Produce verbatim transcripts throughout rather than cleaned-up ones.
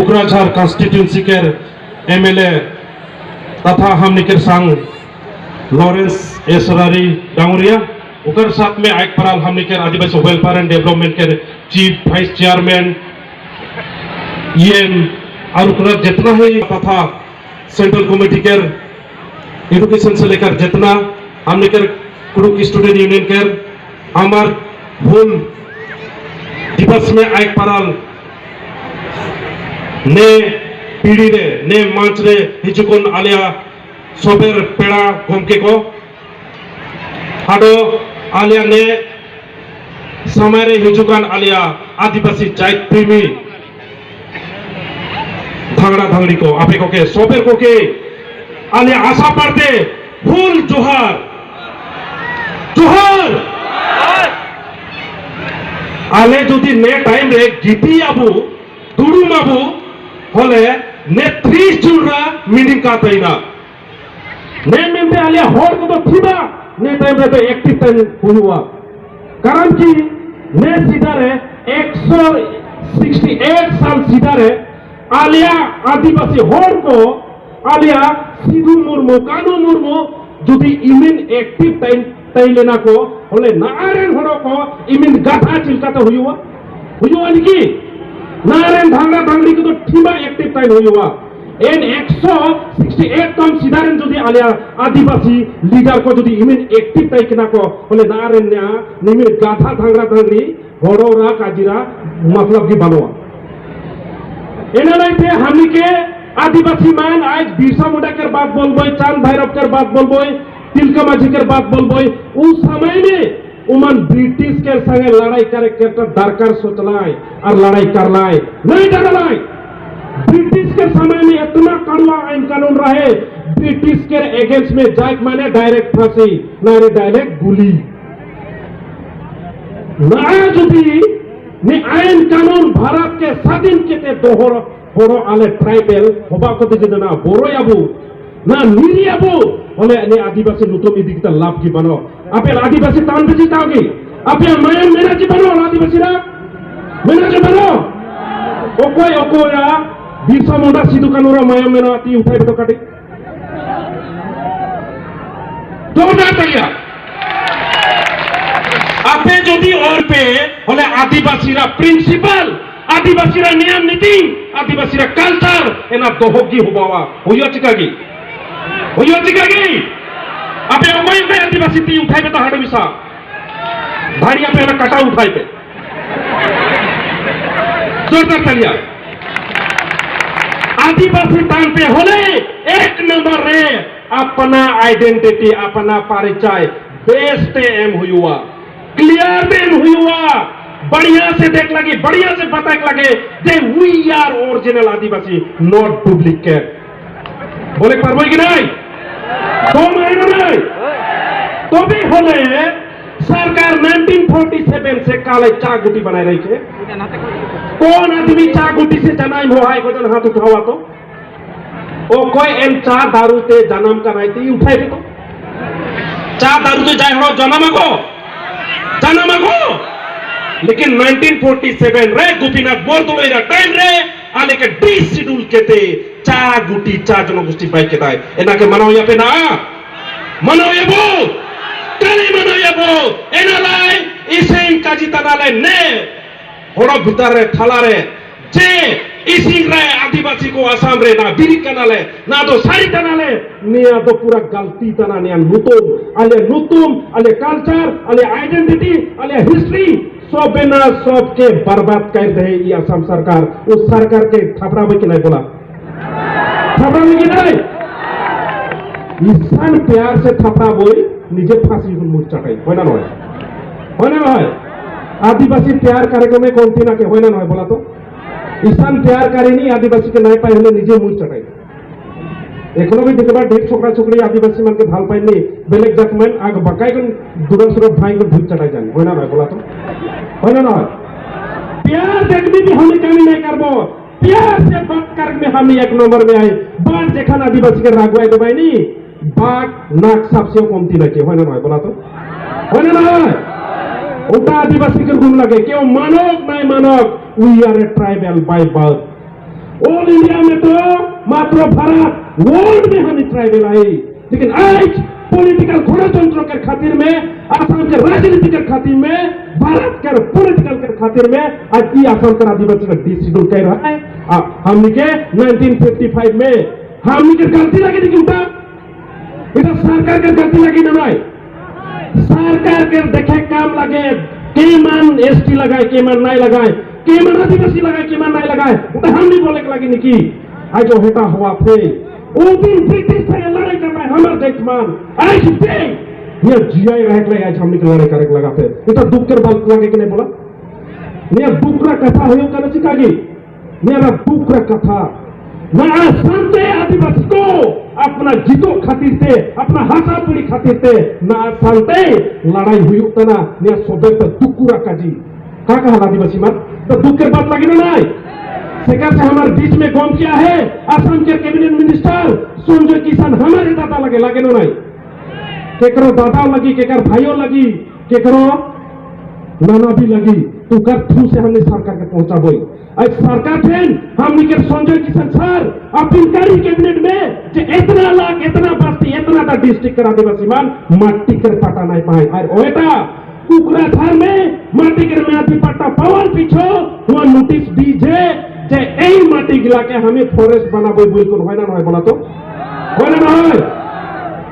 Kokrajhar constituency केर MLA तथा हमनी केर संग लॉरेंस ए सरारी डांगरिया, ओकर साथ में आइक पराल हमनी केर आदिवासी वेलफेयर एंड डेवलपमेंट केर चीफ वाइस चेयरमैन, ईएम, और ओकरा जितना ही तथा सेंट्रल कमेटी केर एजुकेशन से लेकर जितना हमने कर कुड़ुक स्टूडेंट यूनियन कर हमार हुल दिवस में आइक पराल ने पीढ़ी रे ने मंच रे हिजुकन आलिया सोबेर पेड़ा गमके को आडो आलिया ने समय रे हिजुकन आलिया आदिवासी जात प्रेमी धांगड़ा धांगड़ी को आपे को के सोबेर को के आलिया आशा पड़ते फुल जोहार जोहार। आले जुदी ने टाइम रे गिती आबू दुड़ुम आबू होले ने तीस जून रा मीटिंग का तैना ने मेंते आलिया होर को तो थिबा ने टाइम रे तो एक्टिव टाइम हुआ। कारण कि ने सीधा रे एक सौ सिक्सटी एट साल सीधा रे आलिया आदिवासी होर को आलिया सिद्धू मुर्मू कानू मुर्मू जुदी इमिन एक्टिव टाइम तई लेना को होले नारेन होड़ो को इमिन गाथा चिलका तो हुआ हुआ निकी नारेन धांगड़ा धांगड़ी को तो ठीमा एक्टिव टाइम हुआ। एन एक सौ सिक्सटी एट तम सीधा रेन जुदी आलिया आदिवासी लीडर को जुदी इमिन एक्टिव टाइम किना को होले नारेन न्या निमिन गाथा धांगड़ा धांगड़ी होड़ो रा काजिरा मतलब की बनवा। एना लाइते हमनी के आदिवासी मान आज बिरसा मुंडा कर बात बोलबोई, चांद भैरव कर बात बोलबोई, तिलका माझी कर बात बोलबोई। उस समय में उमन ब्रिटिश के संगे लड़ाई करे के तो दरकार सोचलाय और लड़ाई करलाय, नहीं डरलाय। ब्रिटिश के समय में इतना कड़वा आइन कानून रहे, ब्रिटिश के अगेंस्ट में जाए माने डायरेक्ट फांसी, ना रे डायरेक्ट गोली। ना जुदी ने आइन कानून भारत के स्वाधीन केते दोहर होड़ो आले ट्राइबल होबा को बिजदना बोरो याबू ना नीरी याबू होले ने आदिवासी लुटो इदिकता लाभ की बनो। आपे आदिवासी तान बिजी ताओगी। आपे मायन मेरा जी बनो आदिवासी रा मेरा जी बनो। ᱚᱠᱚᱭ ᱚᱠᱚᱭᱟᱜ ᱵᱤᱨᱥᱟ ᱢᱩᱱᱰᱟ ᱥᱤᱫᱩ ᱠᱟᱹᱱᱩ ᱨᱮ ᱢᱟᱭᱟᱢ ᱢᱮᱱᱟᱜᱼᱟ, ᱛᱤ ᱩᱴᱷᱟᱭ ᱯᱮ ᱛᱚ ᱠᱟᱹᱴᱤᱡ᱾ ᱡᱳᱨᱫᱟᱨ ᱛᱟᱞᱤᱭᱟ᱾ ᱟᱯᱮ ᱡᱩᱫᱤ ᱚᱞ ᱯᱮ, ᱵᱚᱞᱮ ᱟᱹᱫᱤᱵᱟᱹᱥᱤ ᱨᱟ principle, ᱟᱹᱫᱤᱵᱟᱹᱥᱤ ᱨᱟ ᱱᱤᱭᱚᱢ ᱱᱤᱛᱤ, ᱟᱹᱫᱤᱵᱟᱹᱥᱤ ᱨᱟ culture, ᱮᱱᱟ ᱫᱚᱦᱚ ᱜᱮ ᱦᱚᱵᱟᱣᱟ᱾ ᱦᱩᱭᱩᱜᱼᱟ ᱪᱤᱠᱟ ᱜᱮ? ᱦᱩᱭᱩᱜᱼᱟ ᱪᱤᱠᱟ ᱜᱮ? ᱟᱯᱮ ᱚᱠᱚᱭ ᱚᱠᱚᱭ ᱟᱹᱫᱤᱵᱟᱹᱥᱤ ᱛᱤ ᱩᱴᱷᱟᱭ ᱯᱮ ᱛᱚ ᱦᱟᱰᱮ ᱢᱤᱥᱟ᱾ ᱫᱟᱲᱮᱭᱟᱜ ᱯᱮ ᱚᱱᱟ ᱠᱟᱴᱟ ᱩᱴᱷᱟᱭ ᱯᱮ᱾ ᱡᱳᱨᱫᱟᱨ ᱛᱟᱞᱤᱭᱟ᱾ ᱟᱹᱫᱤᱵᱟᱹᱥᱤ ᱛᱟᱱ ᱯᱮ ᱦᱚᱞᱮ ᱮᱠ ᱱᱚᱢᱵᱚᱨ ᱨᱮ ᱟᱯᱱᱟ identity, ᱟᱯᱱᱟ ᱯᱟᱨᱤᱪᱟᱭ ᱵᱮᱥ ᱛᱮ ᱮᱢ ᱦᱩᱭᱩᱜᱼᱟ, clear ᱛᱮ ᱮᱢ ᱦᱩᱭᱩᱜᱼᱟ᱾ बढ़िया से देख लगे, बढ़िया से बता लगे जे we are original Adivasi, not duplicate। बोले পারবো কি নাই? কম है ना নাই? তবে হলে সরকার নাইনটিন ফর্টি সেভেন সে কালে চা গুটি বানায় রেখে কোন আদমি চা গুটি সে জানাই হো হায় কজন হাত উঠাওয়া তো। ᱚᱠᱚᱭ ᱮᱢ ᱪᱟ ᱫᱟᱨᱩ ᱛᱮ ᱡᱟᱱᱟᱢ ᱠᱟᱱᱟᱭ ᱛᱮ ᱩᱴᱷᱟᱭ ᱯᱮ ᱛᱚ᱾ ᱪᱟ ᱫᱟᱨᱩ ᱛᱮ ᱡᱟᱭ ᱦᱚᱲ ᱡᱟᱱᱟᱢ ᱟᱠᱚ, ᱡᱟᱱᱟᱢ ᱟᱠᱚ᱾ ᱞᱮᱠᱤᱱ ᱱᱟᱭᱤᱱᱴᱤᱱ ᱯᱷᱳᱨᱴᱤ ᱥᱮᱵᱷᱮᱱ ᱨᱮ ᱜᱳᱯᱤᱱᱟᱛᱷ ᱵᱚᱨᱫᱳᱞᱳᱭ ᱨᱟ ᱴᱟᱭᱤᱢ ᱨᱮ ᱟᱞᱮ ᱠᱮ ᱰᱤᱥᱤᱰᱩᱞ ᱠᱮᱛᱮ ᱪᱟ ᱜᱩᱴᱤ, ᱪᱟ ᱡᱚᱱᱚᱜᱳᱥᱴᱤ ᱵᱟᱭ ᱠᱮᱫᱟᱭ᱾ ᱮᱱᱟ ᱠᱮ ᱢᱟᱱᱟᱣ ᱭᱟᱯᱮ ᱱᱟ? ᱢᱟᱱᱟᱣ ᱭᱟᱵᱚ, ᱠᱟᱞᱤ ᱢᱟᱱᱟᱣ ᱭᱟᱵᱚ᱾ ᱮᱱᱟ ᱞᱟᱭ ᱤᱥᱤᱱ ᱠᱟᱡᱤ ᱛᱟᱱᱟ ᱞᱮ ᱱᱮ ᱦᱚᱲ ᱵᱷᱤᱛᱟᱨ ᱨᱮ ᱛᱷᱟᱞᱟ ᱨᱮ ᱡᱮ ᱤᱥᱤᱱ ᱨᱮ ᱟᱹᱫᱤᱵᱟᱹᱥᱤ ᱠᱚ ᱟᱥᱟᱢ ᱨᱮ ᱱᱟ ᱵᱤᱨᱤᱫ ᱠᱟᱱᱟᱞᱮ, ᱱᱟ ᱫᱚ ᱥᱟᱹᱨᱤ ᱠᱟᱱᱟᱞᱮ, ᱱᱤᱭᱟᱹ ᱫᱚ ᱯᱩᱨᱟ ᱜᱟᱞᱛᱤ ᱛᱟᱱᱟ᱾ ᱱᱤᱭᱟᱹ ᱱᱩᱛᱩᱢ, ᱟᱞᱮ ᱱᱩᱛᱩᱢ, ᱟᱞᱮ ᱠᱟᱞᱪᱟᱨ, ᱟᱞᱮ ᱟᱭᱰᱮᱱᱴᱤᱴᱤ, ᱟᱞᱮ ᱦᱤᱥᱴᱨᱤ, ᱥᱚᱵᱮᱱᱟ ᱥᱚᱵ ᱠᱮ ᱵᱟᱨᱵᱟᱫ ᱠᱟᱭ ᱨᱮ ᱤᱭᱟᱹ ᱟᱥᱟᱢ ᱥᱚᱨᱠᱟᱨ, ᱩᱥ ᱥᱚᱨᱠᱟᱨ ᱠᱮ ᱛᱷᱟᱯᱲᱟ ᱵᱚᱭ ᱠᱤᱱᱟᱭ ᱵᱚᱞᱟ᱾ ᱛᱷᱟᱯᱲᱟ ᱵᱚᱭ ᱠᱤᱱᱟᱭ᱾ ᱤᱥᱟᱱ ᱯᱭᱟᱨ ᱥᱮ ᱛᱷᱟᱯᱲᱟ ᱵᱚᱭ ᱱᱤᱡᱮ ᱯᱷᱟᱸᱥᱤ ᱦᱩᱱ ᱢᱩᱨᱪᱟ ᱠᱟᱭ᱾ ᱦᱳᱭ ᱱᱟ ᱱᱚᱭ? ᱦᱳᱭ ᱱᱟ ᱱᱚᱭ? ᱟᱹᱫᱤᱵᱟᱹᱥᱤ ᱯᱭᱟᱨ ᱠᱟᱨᱭᱚᱠᱨᱚᱢ ᱮ ᱠᱚᱢᱛᱤ ᱱᱟ ᱠᱮ, ᱦᱳᱭ ᱱᱟ ᱱᱚᱭ ᱵᱚᱞᱟ ᱛᱚ? ᱤᱥᱟᱱ ᱯᱭᱟᱨ ᱠᱟᱨᱤᱱᱤ ᱟᱹᱫᱤᱵᱟᱹᱥᱤ ᱠᱮ ᱱᱟᱭ ᱯᱟᱭ ᱦᱩᱞᱮ ᱱᱤᱡᱮ ᱢᱩᱨ ᱪᱟᱴᱟᱭ᱾ ᱮᱠᱷᱚᱱᱚ ᱵᱤ ᱫᱤᱠᱷᱮ ᱵᱟ ᱰᱷᱮᱨ ᱪᱷᱚᱠᱨᱟ ᱪᱷᱚᱠᱨᱤ ᱟᱹᱫᱤᱵᱟᱹᱥᱤ ᱢᱟᱱ ᱠᱮ ᱵᱷᱟᱞ ᱯᱟᱭ ᱱᱤ ᱵᱮᱞᱮᱠ ᱡᱟᱛ ᱢᱟᱱ ᱟᱜ ᱵᱟᱠᱟᱭ ᱠᱚᱱ ᱫᱩᱨᱟ ᱥᱩᱨᱟ ᱵᱷᱟᱭ ᱠᱚ ᱵᱷᱩᱡ ᱪᱟᱴᱟᱭ ᱡᱟᱱ᱾ ᱦᱳᱭ ᱱᱟ ᱱᱚᱭ ᱵᱚᱞᱟ ᱛᱚ? ᱦᱳᱭ ᱱᱟ ᱱᱚᱭ? ᱯᱭᱟᱨ ᱫᱮᱠᱷᱱᱤ ᱵᱤ ᱦᱟᱢᱮ ᱠᱟᱹᱢᱤ ᱱᱟᱭ ᱠᱟᱨᱵᱚ᱾ ᱯᱭᱟᱨ ᱥᱮ ᱵᱟᱛ ᱠᱟᱨ ᱢᱮ ᱦᱟᱢᱮ ᱮᱠ ᱱᱚᱢᱵᱚᱨ ᱢᱮ ᱟᱭ᱾ ᱵᱟᱨ ᱡᱮᱠᱷᱟᱱ ᱟᱹᱫᱤᱵᱟᱹᱥᱤ ᱠᱮ ᱨᱟᱜᱣᱟᱭ ᱫᱚ ᱵᱟᱭ ᱱᱤ ᱵᱟᱜ ᱱᱟᱠ ᱥᱟᱵ ᱥᱮ ᱠᱚᱢᱛᱤ ᱞᱟᱜᱮ, ᱦᱳᱭ ᱱᱟ ᱱᱚᱭ ᱵᱚᱞᱟ ᱛᱚ? ᱦᱳᱭ ᱱᱟ ᱱᱚᱭ? ᱚᱱᱠᱟ ᱟᱹᱫᱤᱵᱟᱹᱥᱤ ᱠᱚ ᱜᱩᱢ ᱞᱟᱜᱮ, ᱠᱮᱣ ᱢᱟᱱᱚᱠ ᱱᱟᱭ ᱢᱟᱱᱚᱠ, We are a tribal by birth. All India में तो मात्र भारत, वर्ल्ड में हम ट्राइबल है, लेकिन आज पॉलिटिकल गणतंत्र के खातिर में, आसाम के राजनीति के खातिर में, भारत के पॉलिटिकल के खातिर में आज ये आसाम का आदिवासी का डिसीजन कह रहा है। आ, हमने के नाइनटीन फिफ्टी फ़ाइव में हमने के गलती लगे, लेकिन এটা সরকারকে গতি লাগি না নাই? সরকারকে দেখে কাম লাগে, কেমান এসটি লাগায়, কেমান নাই লাগায়, কেমান আদিবাসী লাগায়, কেমান নাই লাগায়, ওটা হামনি বলে লাগে নাকি? আজ ওটা হওয়া थे। वो दिन ब्रिटिश से लड़ाई कर रहा है हमारा देश मान। आज भी ये जिया रहे के आज हमने लड़ाई करे लगा थे। এটা দুঃখের বাত লাগে কি না বলা? নিয়া দুঃখরা কথা হইও কেন চিকাগি? নিয়া দুঃখরা কথা। না শান্তে আদিবাসী কো अपना जीतो खातिर ते, अपना हासा पीढ़ी खातिर ते, ना शांते लड़ाई हुई उतना, निया सोबे पे दुकुरा काजी। का कहा आदिवासी मान? तो दुख के बात लगे ना नहीं? सेकर से हमारे बीच में गम किया है, असम के कैबिनेट मिनिस्टर संजय किशन हमारे दादा लगे, लगे ना नहीं? केकरो दादा लगी, केकर भाइयों लगी, केकरो नाना भी लगी, तो कर थू से हमने सरकार के पहुंचा बोई। आज सरकार ठेन, हमने के संजय किशन सर, अपील करी कैबिनेट में, जे इतना लाख, इतना बस्ती, इतना दा डिस्ट्रिक्ट करा देवा सीमान, माटी कर पटा नहीं पाए। और ओएटा, कुकरा थार में, माटी कर में आदि पट्टा पावर पीछो, वो नोटिस दीजे, जे ए माटी गिला के हमें फॉरेस्ट बना बोई बोई कौन होय ना होय बोला तो? होय ना होय?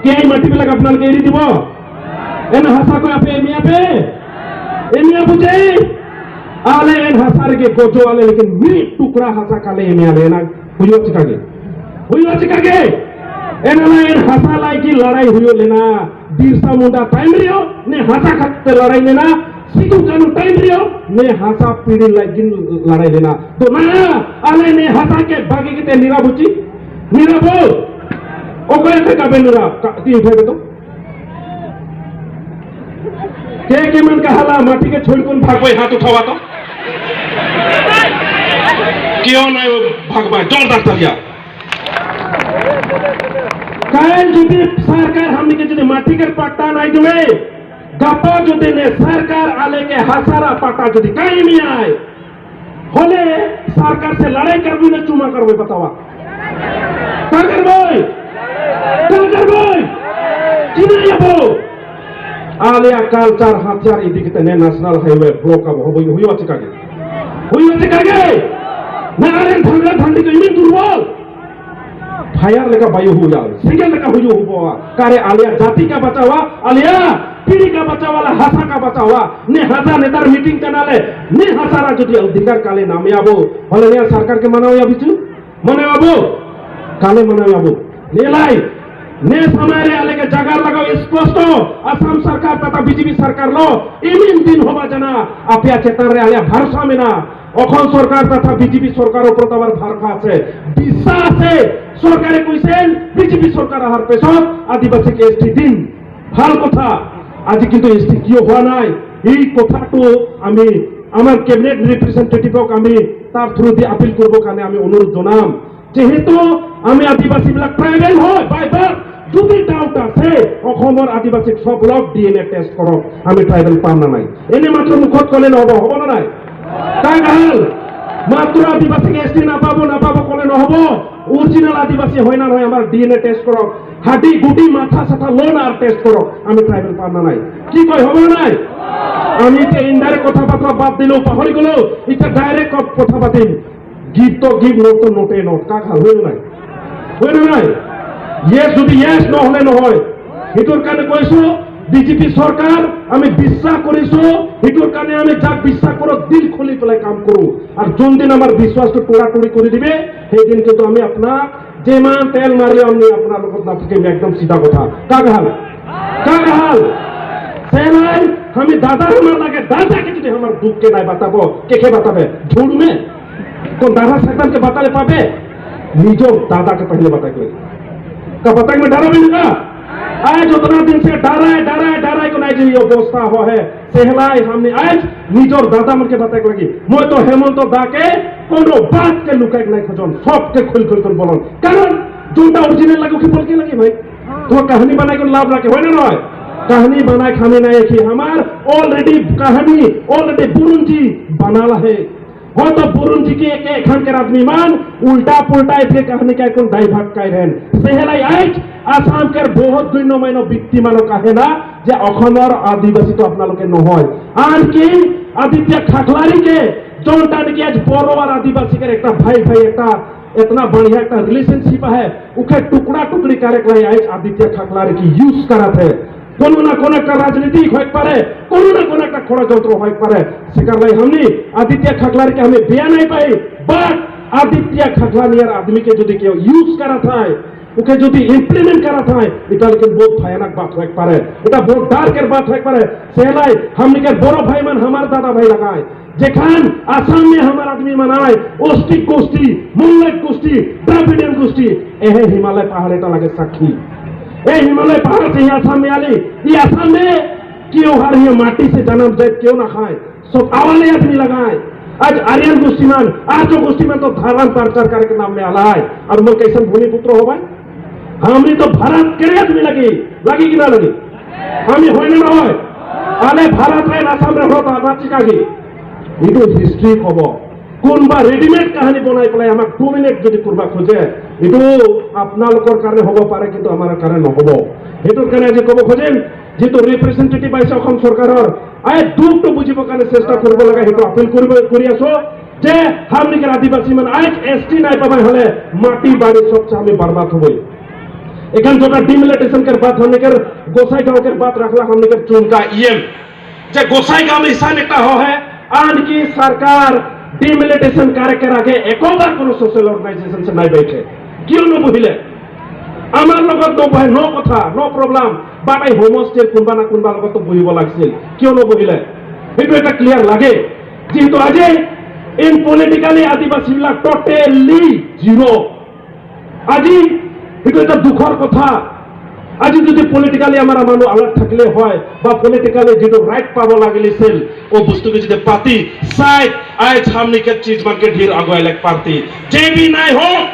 के ए माटी बिला अपना के एरी दिबो? एन हासा को आपे एमिया पे? एमिया बुझे? आले एन हासा रे के गोजो आले, लेकिन मी टुकड़ा हासा काले एमिया ले ना। हुयो चिका के। हुयो चिका के। एन ना एन हासा लाई की लड़ाई हुयो लेना। बिरसा मुंडा टाइम रियो ने हासा खाते लड़ाई लेना। सिद्धू कानू टाइम रियो ने हासा पीढ़ी लाई की लड़ाई लेना। तो ना, आले ने हासा के बागी के ते नीरा बुची। नीरा बोल। ओको एते का बेनुरा, का, ती उठे तो। के के मन कहाला माटी के छोड़ कौन भागबे, हाथ उठावा तो। क्यों नहीं वो भागबा? जोरदार तालियां। काल जुदी सरकार हमनी के जुदी माटी के पट्टा नहीं दुए, गप्पा जुदी ने सरकार आले के हासारा पट्टा जुदी कहीं नहीं आए, ᱦᱚᱞᱮ ᱥᱚᱨᱠᱟᱨ ᱥᱮ ᱞᱟᱲᱟᱭ ᱠᱟᱨᱵᱤ ᱱᱟ ᱪᱩᱢᱟ ᱠᱟᱨᱵᱤ ᱵᱟᱛᱟᱣᱟ᱾ ᱠᱟᱨᱵᱤ ᱵᱷᱟᱭ, ᱠᱟᱨᱵᱤ ᱵᱷᱟᱭ, ᱪᱤᱱᱟ ᱭᱟᱵᱚ᱾ ᱟᱞᱮᱭᱟᱜ ᱠᱟᱞᱪᱟᱨ ᱦᱟᱛᱤᱭᱟᱨ ᱤᱫᱤ ᱠᱟᱛᱮ ᱱᱮ ᱱᱮᱥᱱᱟᱞ ᱦᱟᱭᱣᱮ ᱵᱞᱚᱠ ᱟᱵᱚ ᱦᱚᱸ ᱦᱩᱭᱩᱜᱼᱟ ᱪᱮᱠᱟ ᱜᱮ? ᱦᱩᱭᱩᱜᱼᱟ ᱪᱮᱠᱟ ᱜᱮ? ᱱᱮ ᱟᱞᱮ ᱫᱷᱟᱱᱜᱟ ᱫᱷᱟᱱᱰᱤ ᱠᱚ ᱤᱢᱤᱱ ᱫᱩᱨᱵᱚᱞ᱾ ᱯᱷᱟᱭᱟᱨ ᱞᱮᱠᱟ ᱵᱟᱭᱩ ᱦᱩᱭᱩᱜᱼᱟ, ᱥᱮᱸᱜᱮᱞ ᱞᱮᱠᱟ ᱦᱩᱭᱩᱜ ᱦᱩᱭᱩᱜᱼᱟ᱾ ᱠᱟᱨᱮ ᱟᱞᱮᱭᱟᱜ ᱡᱟᱹᱛᱤ ᱠᱟ ᱵᱟᱪᱟᱣᱟ, ᱟᱞᱮᱭᱟᱜ ᱯᱤᱲᱦᱤ ᱠᱟ ᱵᱟᱪᱟᱣᱟ, ᱦᱟᱥᱟ ᱠᱟ ᱵᱟᱪᱟᱣᱟ᱾ ᱱᱮ ᱦᱟᱥᱟ ᱱᱮᱛᱟᱨ ᱢᱤᱴᱤᱝ ᱠᱟᱱᱟᱞᱮ, ᱱᱮ ᱦᱟᱥᱟ ᱨᱟ ᱡᱩᱫᱤ ᱚᱫᱷᱤᱠᱟᱨ ᱠᱟᱞᱮ ᱱᱟᱢᱮ ᱟᱵᱚ, ᱦᱚᱞᱮ ᱱᱮ ᱥᱚᱨᱠᱟᱨ ᱠᱮ ᱢᱟᱱᱟᱣ ᱭᱟ ᱵᱤᱪᱩ? ᱢᱟᱱᱟᱣ ᱟᱵᱚ? ᱠᱟᱞᱮ ᱢᱟᱱᱟᱣ ᱟᱵᱚ᱾ ᱱᱮᱞᱟᱭ, ᱱᱮ ᱥᱚᱢᱚᱭ ᱨᱮ ᱟᱞᱮ ᱠᱮ ᱡᱟᱜᱟᱨ ᱞᱟᱜᱟᱣ ᱥᱯᱚᱥᱴᱚ ᱟᱥᱟᱢ ᱥᱚᱨᱠᱟᱨ ᱛᱟᱛᱟ ᱵᱤᱡᱮᱯᱤ ᱥᱚᱨᱠᱟᱨ ᱞᱚ ᱤᱢᱤᱱ ᱫᱤᱱ ᱦᱚᱸ ᱵᱟᱡᱟᱱᱟ, ᱟᱯᱮᱭᱟᱜ ᱪᱮᱛᱟᱱ ᱨᱮ ᱟᱞᱮᱭᱟᱜ ᱵᱷᱟᱨᱥᱟ ᱢᱮᱱᱟᱜᱼᱟ᱾ ᱚᱠᱷᱚᱱ ᱥᱚᱨᱠᱟᱨ ᱛᱟᱛᱷᱟ ᱵᱤᱡᱮᱯᱤ ᱥᱚᱨᱠᱟᱨ ᱩᱯᱚᱨ ᱛᱟᱵᱟᱨ ᱵᱷᱟᱨᱠᱷᱟ ᱟᱪᱷᱮ, ᱵᱤᱥᱥᱟᱥ ᱟᱪᱷᱮ, সরকারে কৈছেন বিজেপি সরকার আহার পেছত আদিবাসী এসটি দিন। ভাল কথা, আজি কিন্তু এসটি কিয় হোৱা নাই, এই কথাটো আমি আমাৰ কেবিনেট ৰিপ্ৰেজেণ্টেটিভক আমি তাৰ থ্ৰুদি আপিল কৰিবৰ কাৰণে আমি অনুৰোধ জনাম। যেহেতু আমি আদিবাসীবিলাক ট্ৰাইবেল হয়, বাই বাৰ্থ, যদি ডাউট আছে, অসমৰ আদিবাসীক সব log D N A test কৰক, আমি ট্ৰাইবেল পাম না নাই। এনে মাত্ৰ মুখত ক'লে নহ'ব, হ'ব না নাই? কাক হাল? মাত্ৰ আদিবাসীক এছ টি নাপাব, নাপাব ক'লে নহ'ব। অৰিজিনেল আদিবাসী হয় না নহয়, আমাৰ ডি এন এ টেষ্ট কৰক। হাড্ডি, গুটি, মাথা চাথা লন আৰু টেষ্ট কৰক, আমি ট্ৰাইবেল পাম না নাই? কি কয়, হ'ব না নাই? আমি এতিয়া ইনডাইৰেক্ট কথা বতৰা বাদ দিলেও, পাহৰি গ'লেও, এতিয়া ডাইৰেক্ট কথা পাতিম। গিভ তো গিভ, নট তো নটে নট। কাক হাল? হয় না নাই? হয় না নাই? য়েছ যদি য়েছ, নহ'লে নহয়। সেইটোৰ কাৰণে কৈছো, বিজেপি চৰকাৰ আমি বিশ্বাস কৰিছো, সেইটোৰ কাৰণে আমি যাক বিশ্বাস কৰোঁ, দিল খুলি পেলাই কাম কৰোঁ। আৰু যোনদিন আমাৰ বিশ্বাসটো তোৰা তোৰি কৰি দিবে, সেইদিন কিন্তু আমি আপোনাক যিমান তেল মাৰিলেও আমি আপোনাৰ লগত নাথাকিম, একদম চিধা কথা। কাক হাল? কাক হাল? চেলাই, আমি দাদা আমাৰ লাগে, দাদাকে যদি আমাৰ দুখকে নাই বাতাব, কেকে বাতাবে? ঝুড় মে? কোন দাদা শয়তানকে বাতালে পাবে? নিজের দাদাকে পহলে বাতাই করে। কা বাতাই মে ডরা ভি না? আজ উতনা দিন সে ডরায়, ডরায়, ডরায় কো নাই যে এই অবস্থা হো হে। সেহলাই হামনে আজ নিজর দাদা মনকে বাতাই লাগি। মই তো হেমন্ত দাকে কোনো বাতকে লুকাই নাই খোঁজন, সবকে খুল খুল করে বলন। কারণ যোনটা অরিজিনাল লাগে ওকে বলকে লাগে ভাই। তো কাহিনী বানাই করে লাভ রাখে, হয় না নয়? কাহিনী বানাই খামে নাই কি আমার অলরেডি কাহিনী অলরেডি বুরুঞ্জি বানালা হে। হয়তো বুৰঞ্জীকে একে এখানকার আদমি মান উল্টা পুল্টা একে কাহিনী কাইকন ডাইভার্ট কাইরেন। সেহেলাই আইজ আসামকের বহুত গণ্যমান্য ব্যক্তি মানক আহেনা যে অসমৰ আদিবাসী তো আপোনালোকে নহয়। আনকি আদিত্য খাকলারিকে, যোনটা নাকি আজ বড়ো আর আদিবাসীকে একটা ভাই ভাই একটা এতনা বড়িয়া একটা রিলেশনশিপ আহে, উকে টুকড়া টুকড়ি কারেক লাই আইজ আদিত্য খাকলারি কি ইউজ করাতে। কোনো না কোনো একটা রাজনীতি হয়ে পারে, কোনো না কোনো একটা ষড়যন্ত্র হয়ে পারে। সেকার লাই হামনি আদিত্য খাকলারিকে আমি বেয়া নাই পাই, বাট আদিত্য খাকলানিয়ার আদমিকে যদি কেউ ইউজ করা থায়, ওকে যদি ইমপ্লিমেন্ট করা থায়, এটা লেকিন বহুত ভয়ানক বাত হয়ে পারে, এটা বহুত ডার্কের বাত হয়ে পারে। সেলাই হামনিকে বড় ভাই মান আমার দাদা ভাই লাগায়, যেখান আসাম মে আমার আদমি মানায়, অস্টিক গোষ্ঠী, মল্লক গোষ্ঠী, দ্রাবিড়িয়ান গোষ্ঠী, এহে হিমালয় পাহাড় এটা লাগে সাক্ষী। এই হিমালয় পাহাড় সে আসাম মে আলি, এই আসাম মে কেউ হার ইয়ে মাটি সে জন্ম জেদ কেউ না খায়, সব আওয়ালে আদমি লাগায়। আজ আরিয়ান গোষ্ঠী মান, আর্য গোষ্ঠী মান তো ধারান পারচার কারেক নাম মে আলায়। আর মোর কেসন ভূমিপুত্র হবায়? হামনি তো ভারত কে আদমি লাগি, লাগি কি না লাগি? আমি হয় না নহয়? আলে ভারত রে আসাম রে হত আনা চিকাগি। এইটো হিষ্ট্ৰী ক'ব। কোনোবা ৰেডিমেড কাহিনী বনাই পেলাই আমাক ডমিনেট যদি কোনোবা খোজে, এইটো আপোনালোকৰ কাৰণে হ'ব পাৰে, কিন্তু আমাৰ কাৰণে নহ'ব। সেইটোৰ কাৰণে আজি ক'ব খুজিম, যিটো ৰিপ্ৰেজেণ্টেটিভ আহিছে অসম চৰকাৰৰ, আই দুখটো বুজিবৰ কাৰণে চেষ্টা কৰিব লাগে, সেইটো আপিল কৰিব, কৰি আছো যে হামনিকেৰ আদিবাসী মানে আইজ এছ টি নাই পাবাই হ'লে মাটি বাৰী চবচে আমি বৰবাদ হ'বই। এখান যেটা ডিমিলিটেশন কে বাত হামনিকেৰ গোসাই গাঁও কে বাত ৰাখলা হামনিকেৰ চুনকা ই এম যে গোসাই গাঁও মে ইসান একটা হ হে, আনকি সরকার ডিমিলিটেশন কারেক আগে একোবার কোনো সোশ্যাল অর্গানাইজেশন সে নাই বৈঠে। কিয় নবহিলে? আমাৰ লগত নবহে, ন কথা, ন প্ৰব্লেম। বাট এই হোমষ্টেৰ কোনোবা না কোনোবা লগত তো বহিব লাগিছিল, কিয় নবহিলে? সেইটো এটা ক্লিয়াৰ লাগে। যিহেতু আজি ইন পলিটিকেলি আদিবাসীবিলাক টটেলি জিৰ'। আজি সেইটো এটা দুখৰ কথা। আজি যদি পলিটিকেলি আমাৰ মানুহ আলাগ থাকিলে হয় বা পলিটিকেলি যিটো ৰাইট পাব লাগিছিল, ও বস্তুকে যদি পাতি চাই, আইজ হামনিকেৰ চিজ মানকে ঢেৰ আগুৱাই লাগ পাৰ্টি যে বি নাই হওক